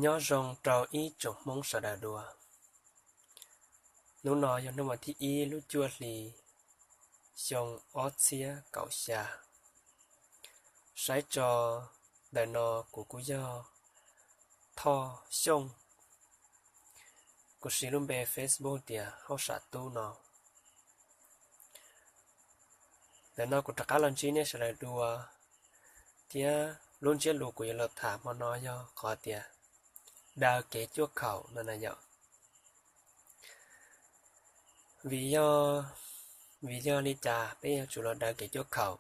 Nyob zoo rau ib tsoom Hmoob sawv daws dua. Hnub no yog hnub vas thib ib lub cuaj hli xyoo ob txhiab kaum xya. Saib tso, ntawm no kuv kuj yog Thoj Xyooj, kuv siv lub npe Facebook tias Hauj Sam Tub no. Ntawm no kuv rov qab los ntsib nej sawv daws dua, thiab lub ntsiab lus kuv yuav los tham hmo no yog qhov tias daws kev cuaj khaum no na yom. Vim yog, vim yog li cas peb yuav tsum los daws kev cuaj khaum?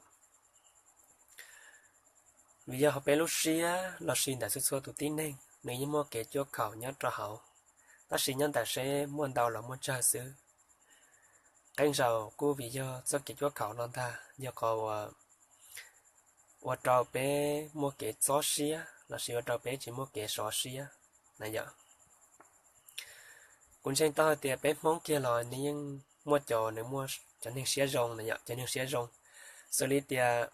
Vim yog hauv peb lub siab los sis ntawm txhua txhua tus tib neeg nws yeej muaj kev cuaj khaum nyob rau hauv, tab sis nyob ntawm seb muaj ntau los muaj tsawg xwb. Qee zaus kuj vim yog txoj kev cuaj khaum no ntag yog qhov uas ua rau peb muaj kev txob siab los sis ua rau peb tsis muaj kev sov siab na yom. Kuv ntseeg tau hais tias peb Hmoob kiag los nws yeej muaj cov, nws muaj cov neeg siab zoo na yom, cov neeg siab zoo. Xws li tias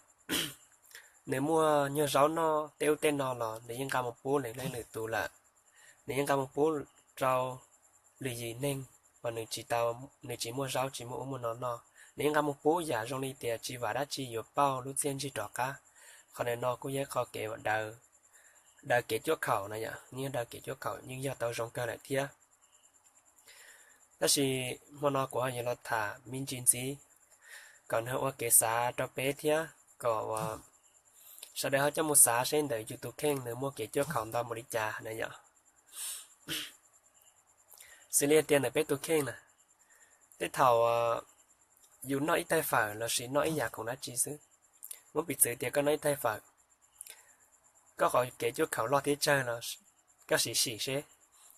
nws muaj nyuag zaub noj tej ub tej no los nws yeej nqa mus pub lwm leej lwm tus lawm. Nws yeej nqa mus pub rau lwm yim neeg uas nws tsis tau, nws tsis muaj zaub tsis muaj ub muaj no noj, nws yeej nqa mus pub yam zoo li tias tsis vam dab tsi yuav pauj lub txiaj ntsig rov qab. Qhov ntawm no kuj yog ib qho kev daws, daws kev cuaj khaum na yom, yeej daws kev cuaj khaum yeej yog tau zoo kawg lawm thiab. Tab sis hmo no kuv ho yuav los tham me ntsis ntxiv kom nws ua kev xav rau peb thiab kom sawv daws ho coj mus xav seb ntawm yus tus kheej nws muaj kev cuaj khaum ntau npaum li cas na yom. Xws li tias ntawm peb tus kheej na, tej thaum yus noj ib tais fawm los sis noj ib yam khoom dab tsi xwb, muab piv txwv tias koj noj ib tais fawm, koj qhov kev cuaj khaum loj thiab tsawg los koj sim sim seb,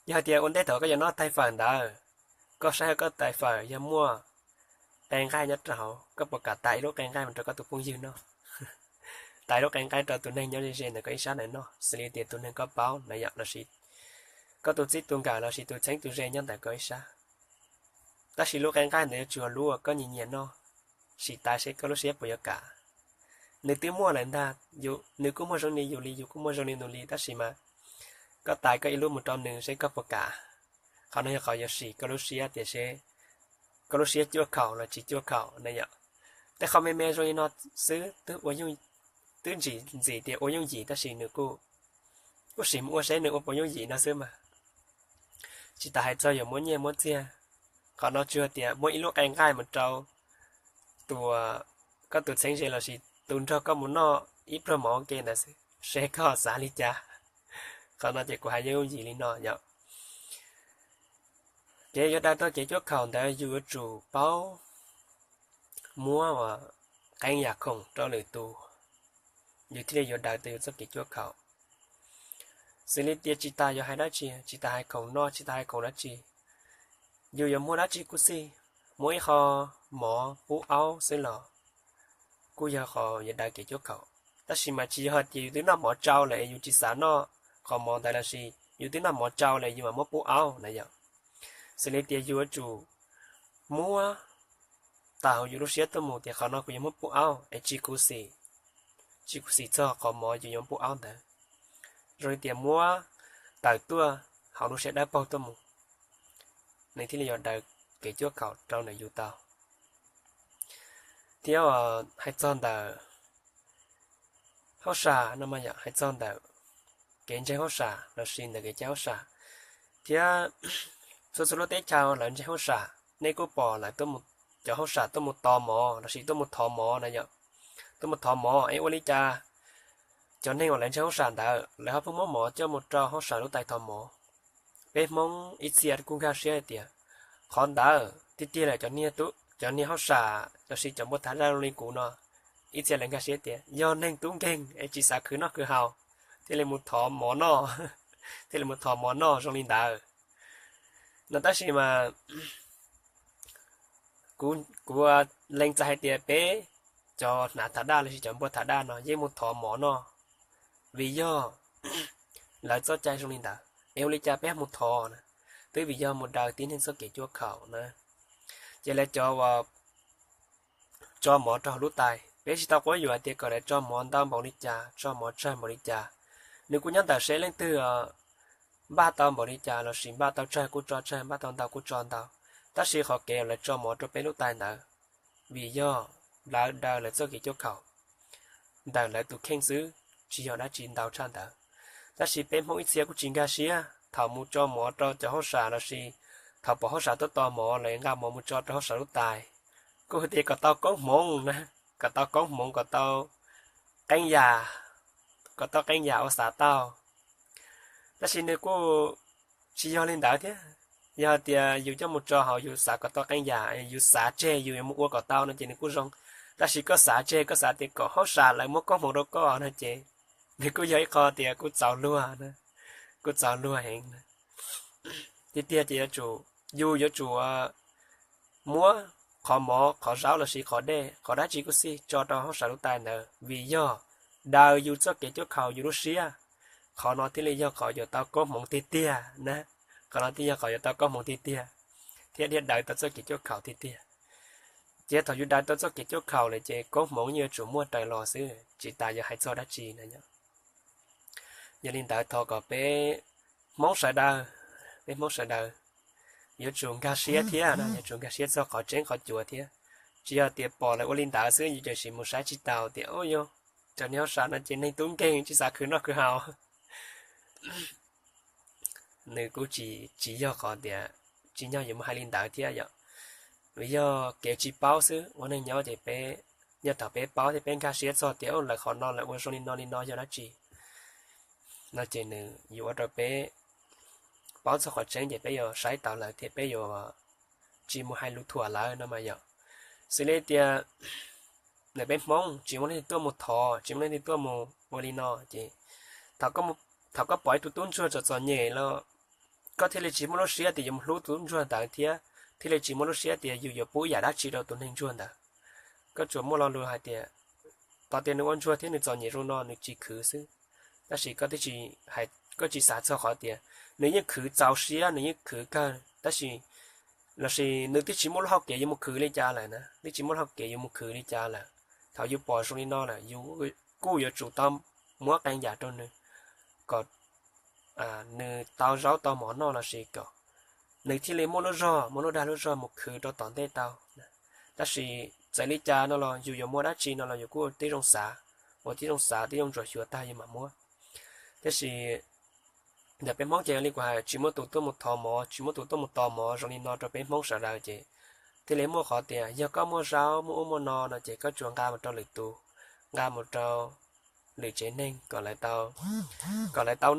yog hais tias ua ntej thaum koj yuav noj tais fawm ntawd, koj saib koj tais fawm yog muaj qe nqaij nyob rau hauv, koj puas kam tais ib lub qe nqaij mus rau koj tus phooj ywg noj? Tais lub qe nqaij rau tus neeg nyob ze ze ntawm koj ib sab ntawd noj, xws li tias tus neeg koj paub na yom, los sis koj tus txij tus nkawm los sis tus txheeb tus ze nyob ntawm koj ib sab. Tab sis lub qe nqaij ntawd yuav tsum yog lub uas koj nyiam nyiam noj, sim tais seb koj lub siab puas yuav kam. Nws twb muaj lawm ntag, nws kuj muaj zoo li yus li, yus kuj muaj zoo li nws li, tab sis mas koj tais koj ib lub mus rau nws seb koj puas kam. Qhov no yog qhov yuav sim koj lub siab tias seb koj lub siab cuaj khaum los tsis cuaj khaum na yom. Tej qho me me zoo li no xwb twb ntxim, ntxim tias ua yooj yim tab sis nws kuj, kuj sim mus ua seb nws ua puas yooj yim no xwb mas. Tsis tas hais txog yuav muab nyiaj muab txiag, qhov no tsuas tias muab ib lub qe nqaij mus rau tus, koj tus txheeb ze los sis tus nrog koj mus noj ib pluag mov ua ke ntawd xwb, seb koj xav li cas. Qhov no ces kuv hais yooj yim li no yom. Kev yuav daws tau kev cuaj khaum ntawd yus yuav tsum paub muab uas qee yam khoom rau lwm tus, yus thiaj li yuav daws tau yus txoj kev cuaj khaum. Xws li tias tsis tas yuav hais dab tsi, tsis tas hais khoom noj, tsis tas hais khoom dab tsi, yus yuav muaj dab tsi kuj xij, muab ib qho mov pub aub xwb los kuj yog qhov yuav daws kev cuaj khaum. Tab sis mas tsis yog hais tias yus twb noj mov tsau lawm es yus tsis xav noj qhov mov ntawd los sis yus twb noj mov tsau lawm yus mam muab pub aub na yom. Xws li tias yus yuav tsum muab tawm hauv yus lub siab tuaj mus tias qhov no kuv yuav muab pub aub es tsis khuv xim, tsis khuv xim txog qhov mov yus yuav pub aub ntawd. Zoo li tias muab tawm tuaj hauv lub siab dawb paug tuaj mus, nws thiaj li yuav daws kev cuaj khaum rau ntawm yus tau. Thiab hais txog ntawm hauj sam no mas yom, hais txog ntawm kev ntseeg hauj sam los sis ntawm kev cai hauj sam, thiab txhua txhua lub teb chaws lawv ntseeg hauj sam, nej kuj pom lawv, cov hauj sam tuaj mus tos mov los sis tuaj mus thov mov na yom. Tuaj mus thov mov es ua li cas cov neeg uas lawv ntseeg hauj sam ntawd lawv ho pheej muab mov coj mus rau hauj sam lub tais thov mov? Peb Hmoob ib txhia kuj nkag siab hais tias qhov ntawd tiag tiag lawm, cov niag hauj sam los sis cov npua thav daj zoo li kuv no, ib txhia lawv nkag siab tias yog neeg tub nkeeg es tsis xav khwv noj khwv haus thiaj li mus thov mov noj, thiaj li mus thov mov noj zoo li ntawd no. Tab sis mas kuv, kuv lees txais hais tias peb cov hnav thav daj los sis cov npua thav daj no yeej mus thov mov noj, vim yog lawv txoj cai zoo li ntawd. Es ua li cas peb mus thov na? Twb vim yog mus daws tib neeg txoj kev cuaj khaum na. Ces lawv cov uas tso mov rau hauv lub tais, peb tsis tau quab yuam tias kom lawv tso mov ntau npaum li cas, tso mov tsawg npaum li cas. Nws kuj nyob ntawm seb leej twg npaj tau npaum li cas lossis npaj tau tsawg kuj tso tsawg, npaj tau ntau kuj tso ntau. Tab sis qhov kev lawv tso mov rau peb lub tais ntawd, vim yog lawv daws lawv txoj kev cuaj khaum, ntawm lawv tus kheej xwb, tsis yog dab tsi ntau tshaj ntawd. Tab sis peb Hmoob ib txhia kuj tsis nkag siab, thaum mus tso mov rau cov hauj sam lossis thaum pom hauj sam tuaj tos mov lawv nqa mov mus tso rau hauj sam lub tais, kuj hais tias kom tau koob hmoov na, kom tau koob hmoov, kom tau qee yam, kom tau qee yam uas xav tau. Tab sis nws kuj tsis yog li ntawd thiab. Yog tias yus coj mus tso hauv yus xav kom tau qee yam, yus xav tseg yus yuav mus ua kom tau no ces nws kuj zoo. Tab sis koj xav tseg, koj xav tias kom hauj sam lawv muab koob hmoov rau koj no ces nws kuj yog ib qho tias kuj txaus luag, kuj txaus luag heev. Tiag tiag ces yuav tsum, yus yuav tsum muab qhov mov, qhov zaub lossis qhov dej, qhov dab tsi kuj xij tso rau hauj sam lub tais ntawd, vim yog daws yus txoj kev cuaj khaum yus lub siab. Qhov no thiaj li yog qhov yuav tau koob hmoov tiag tiag na. Qhov no thiaj yog qhov yuav tau koob hmoov tiag tiag, thiab thiaj daws tau txoj kev cuaj khaum tiag tiag. Ces thaum yus daws tau txoj kev cuaj khaum lawm ces koob hmoov yeej yuav tsum muaj raws los xwb, tsis tas yuav hais txog dab tsi na yom. Yog li ntawd thov kom peb Hmoob sawv daws, peb Hmoob sawv daws yuav tsum nkag siab thiab no, yuav tsum nkag siab txog qhov tseeb qhov cuav thiab. Tsis yog tias pom lawv ua li ntawd xwb yus tiam sis mus saib tsis taus tias, o yog, cov niag hauj sam no ces neeg tub nkeeg tsis xav khwv noj khwv haus. Nws kuj tsis, tsis yog qhov tias tsim nyog yuav mus hais li ntawd thiab yom. Vim yog kev tsis paub xwb, ua neeg nyob ces peb, yog thaum peb paub thiab peb nkag siab txog tias lawv qhov no lawv ua zoo li no li no yog dab tsi no ces nws yuav ua rau peb paub txog qhov tseeb ces peb yuav saib taus lawv thiab peb yuav tsis mus hais lus thuam lawv no mas yom. Xws li tias ntawm peb Hmoob tsis muaj leej twg tuaj mus thov, tsis muaj leej twg tuaj mus ua li no ces thaum koj pom ib tug tub ntsuag txom txom nyem los koj thiaj li tsis muaj lub siab tias yuav mus hlub tus tub ntsuag ntawd thiab thiaj li tsis muaj lub siab tias yus yuav pub yam dab tsi rau tus neeg ntsuag ntawd. Koj tsuas muaj lo lus hais tias, tos tias nws ua ntsuag thiab nws txom nyem zoo no nws tsis khwv xwb. Tab sis koj twb tsis hais, koj tsis xav txog qhov tias nws yeej khwv txaus siab, nws yeej khwv kawg, tab sis lossis nws twb tsis muaj lub hauj kev yuav mus khwv li cas lawm na, twb tsis muaj lub hauj kev yuav mus khwv li cas lawm. Thaum yus pom zoo li no lawm yus kuj yuav tsum tau muab qee yam rau nws kom nws tau zaub tau mov noj lossis kom nws thiaj li muaj lub zog, muaj lub dag lub zog mus khwv rau tom ntej tau. Tab sis txawm li cas no los yus yuav muaj dab tsi no los yus kuj tib zoo xav, ua tib zoo xav tib zoo ntsuam xyuas tag yus mam muab. Tiam sis ntawm peb Hmoob ces li kuv hais tsis muaj tus tuaj mus thov mov, tsis muaj tus tuaj mus tos mov zoo li no rau peb Hmoob sawv daws ces thiaj li muaj qhov tias yog koj muaj zaub muaj ub muaj no no ces koj tsuas nqa mus rau lwm tus, nqa mus rau lwm tsev neeg kom lawv tau, kom lawv tau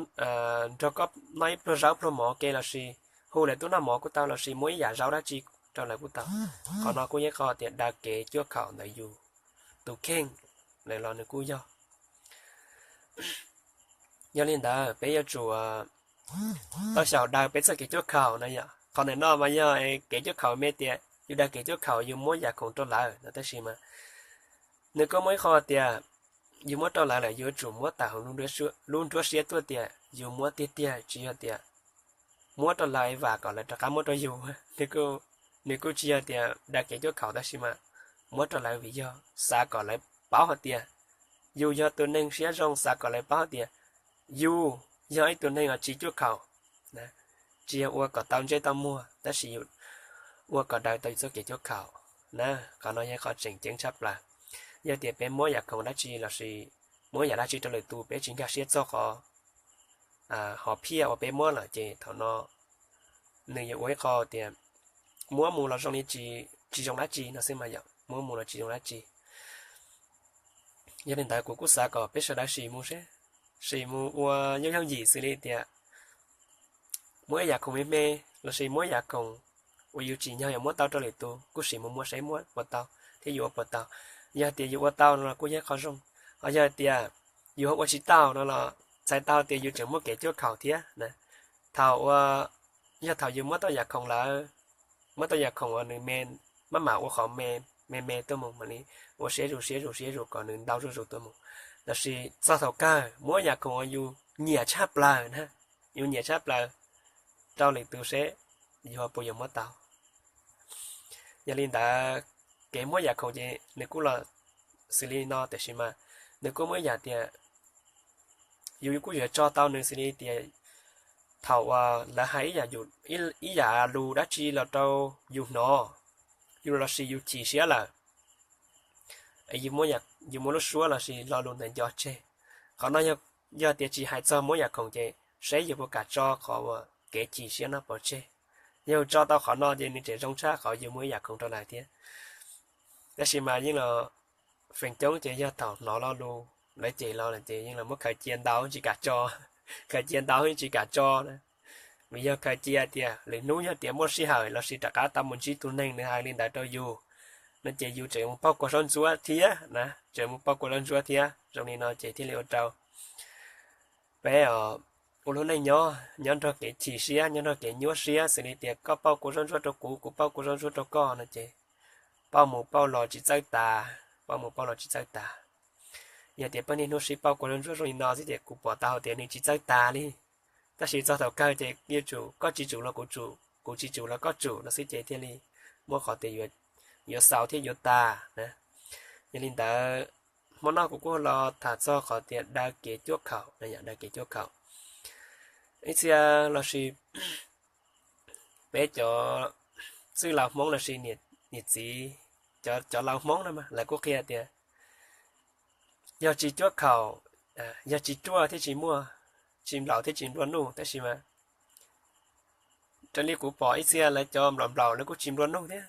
nrog koj noj ib pluag zaub pluag mov ke lossis hu lawv tuaj noj mov kuj tau lossis muab ib yam zaub dab tsi rau lawv kuj tau. Qhov no kuj yog qhov tias daws kev cuaj khaum ntawm yus tus kheej lawm los nws kuj yog. Yog li ntawd peb yuav tsum tau xyaum daws peb txoj kev cuaj khaum na yom. Qhov ntawm no mas yog kev cuaj khaum me tias yus daws kev cuaj khaum yus muab yam khoom rau lawv no tab sis mas nws kuj muaj ib qho tias yus muab rau lawv lawm yuav tsum muab tawm hauv lub nruab siab tuaj tias yus muab tiag tiag tsis yog tias muab rau lawv vam kom lawv rov qab muab rau yus. Nws kuj tsis yog tias daws kev cuaj khaum tab sis mas muab rau lawv vim yog xav kom lawv paub hais tias yus yog tus neeg siab zoo, xav kom lawv paub hais tias yus yog ib tug neeg uas tsis cuaj khaum, tsis yog ua kom tau ntsej tau muag tab sis yus ua kom daws tau yus txoj kev cuaj khaum na. Qhov no yog qhov tseem ceeb tshaj plaws. Yog tias peb muab yam khoom dab tsi lossis muab yam dab tsi rau lwm tus peb tsis nkag siab txog qhov hom phiaj uas peb muab lawm ces thaum no nws yuav ua ib qho tias muab mus los zoo li tsis, tsis zoo dab tsi no xwb mas yom, muab mus los tsis zoo dab tsi. Yog li ntawd kuv kuj xav kom peb sawv daws sim mus seb, sim mus ua yooj yooj yim xws li tias muab ib yam khoom me me lossis muab yam khoom uas yus tsim nyog yuav muab tau rau lwm tus kuj sim mus muab seb muab puas tau thiab yus ua puas tau. Yog tias yus ua tau no los kuj yog qhov zoo, ho yog tias yus ua tsis tau no los txhais tau tias yus tseem muaj kev cuaj khaum thiab na. Thaum uas, yog thaum yus muab tau yam khoom lawm, muab tau yam khoom uas nws me, maj mam ua qhov me me tuaj mus, mam li ua siab zus siab zus siab zus kom nws ntau zuj zus tuaj mus. Lossis txog thaum kawg muab yam khoom uas yus nyiam tshaj plaws na, yus nyiam tshaj plaws rau lwm tus seb yus puas yuav muab tau. Yog li ntawd kev muab yam khoom ces nws kuj los xws li no tiam sis mas nws kuj muaj ib yam tias yus kuj yuav tso tau nws xws li tias thaum uas lawv hais ib yam lus dab tsi los rau yus hnov, yus los sis yus chim siab lawm, yus muaj lub suab los sis lo lus ntawd nco tseg. Qhov no yog tias tsis hais txog muab yam khoom ces seb yus puas kam tso qhov uas kev chim siab no pov tseg. Yog tso tau qhov no ces nws tseem zoo tshaj qhov yus muab yam khoom rau lawv thiab. Tab sis mas yeej los feem coob ces yog thaum hnov lo lus lawv cem los lawm ces yeej los muab khaws cia ntau tsis kam tso, khaws cia ntau tsis kam tso na. Vim yog khaws cia tias lwm hnub yog tias muaj sij hawm los sis rov qab tau mus ntsib tus neeg nws hais li ntawd rau yus no ces yus tseem mus pauj kua zaub ntsuab thiab na, tseem mus pauj kua zaub ntsuab thiab. Zoo li no ces thiaj li ua rau peb ua lub neej nyob, nyob nrog kev chim siab, nyob nrog kev nyuaj siab, xws li tias koj pauj kua zaub ntsuab rau kuv, kuv pauj kua zaub ntsuab rau koj no ces pauj mus pauj los tsis txawj tas, pauj mus pauj los tsis txawj tas. Yog tias peb niaj hnub sib pauj kua zaub ntsuab zoo li no xwb ces kuv pom tau tias nws tsis txawj tas li. Tab sis txog thaum kawg ces yuav tsum koj tsis tsum los kuv tsum, kuv tsis tsum los koj tsum no xwb ces thiaj li muaj qhov tias yuav xaus thiab yuav tas na. Yog li ntawd, hmo no kuv kuj los tham txog qhov tias daws kev cuaj khaum, daws kev cuaj khaum. Ib txhia los sis peb cov txwj laus Hmoob los sis niam txiv, cov laus Hmoob no mas lawv kuj qhia tias yog tsis cuaj khaum, yog tsis ruaj thiab tsis muaj, tsis nplaum thiab tsis nplua nuj, tab sis mas raws li kuv pom ib txhia lawv cov nplaum nplaum lawv kuj tsis nplua nuj thiab,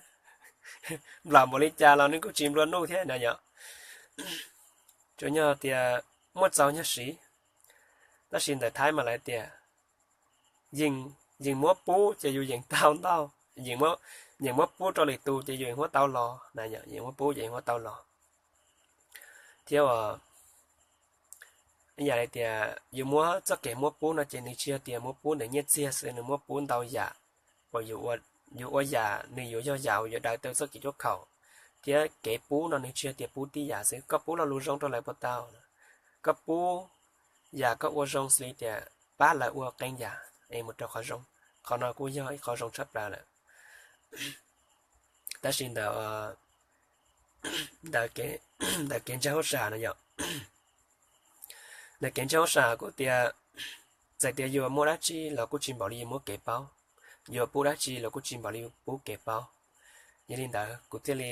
nplaum npaum li cas los nws kuj tsis nplua nuj thiab na yom. Tsuas yog tias muaj txaus nyuag siv, tab sis ntawm Thaib mas lawv tias yeem muab pub ces yus yeem tau ntau, yeem muab pub rau lwm tus ces yus yeem muab tau los na yom, yeem muab pub ces yeem muab tau los. Thiab ib yam li tias yus muab txoj kev muab pub no ces nws tsis yog tias muab pub ntawm nyiaj txiag xwb, nws muab pub ntau yam uas yus ua yam nws yuav yog yam uas yuav daws tau txoj kev cuaj khaum. Thiab kev pub no nws tsis yog tias pub tib yam xwb, koj pub lo lus zoo rau lawv puas tau, koj pub yam koj ua zoo xws li tias pab lawv ua qee yam es mus rau qhov zoo, qhov no kuj yog ib qho zoo tshaj plaws lawm. Tab sis ntawm ntawm kev ntseeg hauj sam no yom, ntawm kev ntseeg hauj sam kuj tias txawm tias yuav muaj dab tsi los kuj tsis npaum li yuav muab kev paub, yuav pub dab tsi los kuj tsis npaum li yuav pub kev paub. Yog li ntawd kuv thiaj li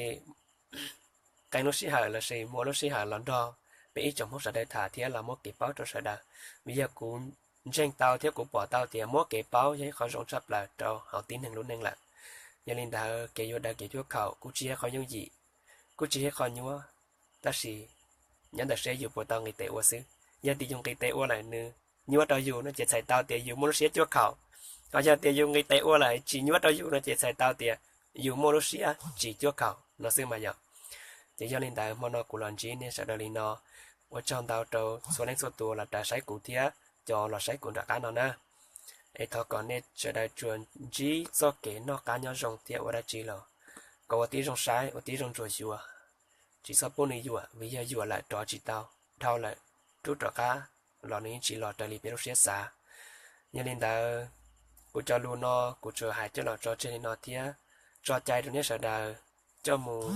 qee lub sij hawm los sis muaj lub sij hawm los nrog peb ib tsoom Hmoob sawv daws tham thiab los muab kev paub rau sawv daws, vim yog kuv ntseeg tau thiab kuv pom tau tias muab kev paub yog ib qho zoo tshaj plaws rau hauv tib neeg lub neej lawm. Yog li ntawd kev yuav daws kev cuaj khaum kuj tsis yog qhov yooj yim, kuj tsis yog qhov nyuaj, tab sis nyob ntawm seb yus puas tau nqis tes ua xwb. Yog tias yus nqis tes ua lawm nws nyuaj rau yus no ces txhais tau tias yus muaj lub siab cuaj khaum, ho yog tias yus nqis tes ua lawm tsis nyuaj rau yus no ces txhais tau tias yus muaj lub siab tsis cuaj khaum no xwb mas yom. Ces yog li ntawd hmo no kuv los ntsib nej sawv daws li no, ua tsaug ntau rau txhua leej txhua tus los raws saib kuv thiab cov los saib kuv nram qab no na. Es thov kom nej sawv daws tsuas ntsib txoj kev noj qab nyob zoo thiab ua dab tsi los kom ua tib zoo saib ua tib zoo ntsuas xyuas, tsis txhob pub nws yuam, vim yog yuam lawm rov tsis tau, dhau lawm rub rov qab los nws yeej tsis los raws li peb lub siab xav. Yog li ntawd, kuv cov lus no kuv tsuas hais coj los tso tseg li no thiab tso cai rau nej sawv daws coj mus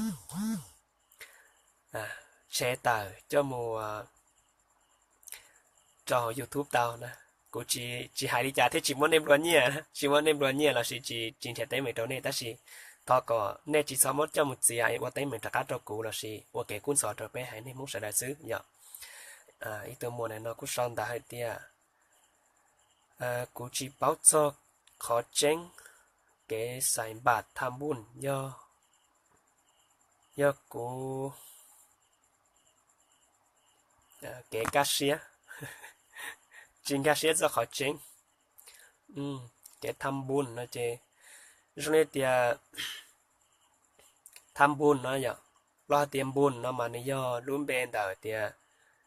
tshev tawm coj mus rau hauv YouTube tau na. Kuv tsis hais li cas thiab tsis muab nej nplua nyiaj, tsis muab nej nplua nyiaj los sis tsis nrhiav teeb meem rau nej, tab sis thov kom nej tsis txhob muab coj mus txiav ua teeb meem rov qab rau kuv los sis ua kev kub ntxhov rau peb haiv neeg Hmoob sawv daws xwb yom. Ib tug muam ntawm no kuj sau ntawv hais tias kuv tsis paub txog qhov tseeb, kev xais npam tham npuj yog, yog kuv kev kaj siab, tsis nkag siab txog qhov tseeb. Kev tham npuj no ces zoo li tias tham npuj no yom, los hais tias npuj no mas nws yog lub npe ntawm tias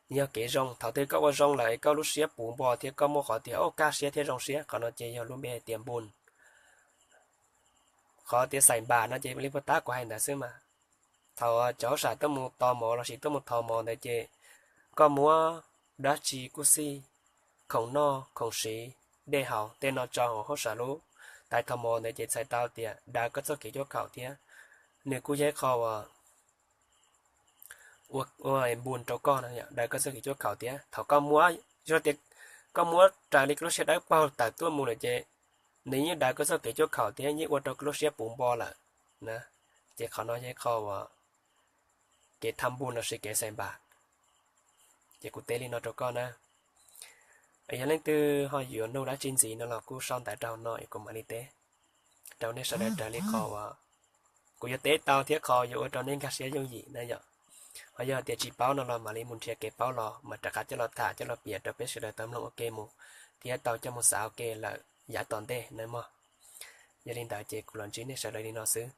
nws yog kev zoo. Thaum twg koj ua zoo lawm koj lub siab puv npo thiab koj muaj qhov tias kaj siab thiab zoo siab, qhov no ces yog lub npe hais tias npuj. Qhov tias xais npam no ces li puag ta kuv hais ntawd xwb mas. Thaum cov hauj sam tuaj mus tos mov los sis tuaj mus thov mov ntawd ces koj muab dab tsi kuj xij, khoom noj khoom siv, dej haus tej no tso hauv hauj sam lub tais thov mov ntawd ces txhais tau tias daws koj txoj kev cuaj khaum thiab nws kuj yog ib qho ua npuj rau koj no, daws koj txoj kev cuaj khaum thiab. Thaum koj muab, yog tias koj muab raws li koj lub siab dawb paug tawm tuaj mus lawm ces nws yeej daws koj txoj kev cuaj khaum thiab yeej ua rau koj lub siab puv npo lawm na. Ces qhov no yog qhov uas kev tham npu no sis kev xais npas. Ces kuv teb li no rau koj na. Yog leej twg ho yuav nug dab tsi ntxiv no los kuj sau ntawv rau no es kuv mam li teb rau nej sawv daws raws li qhov uas kuv yuav teb tau thiab qhov yuav ua rau nej nkag siab yooj yim na yom. Ho yog tias tsis paub no los mam li mus nrhiav kev paub los mam rov qab coj los tham coj los piav rau peb sawv daws tau mloog ua ke mus thiab tau coj mus xav ua ke lawm yav tom ntej na mog. Yog li ntawd ces kuv los ntsib nej sawv daws li no xwb.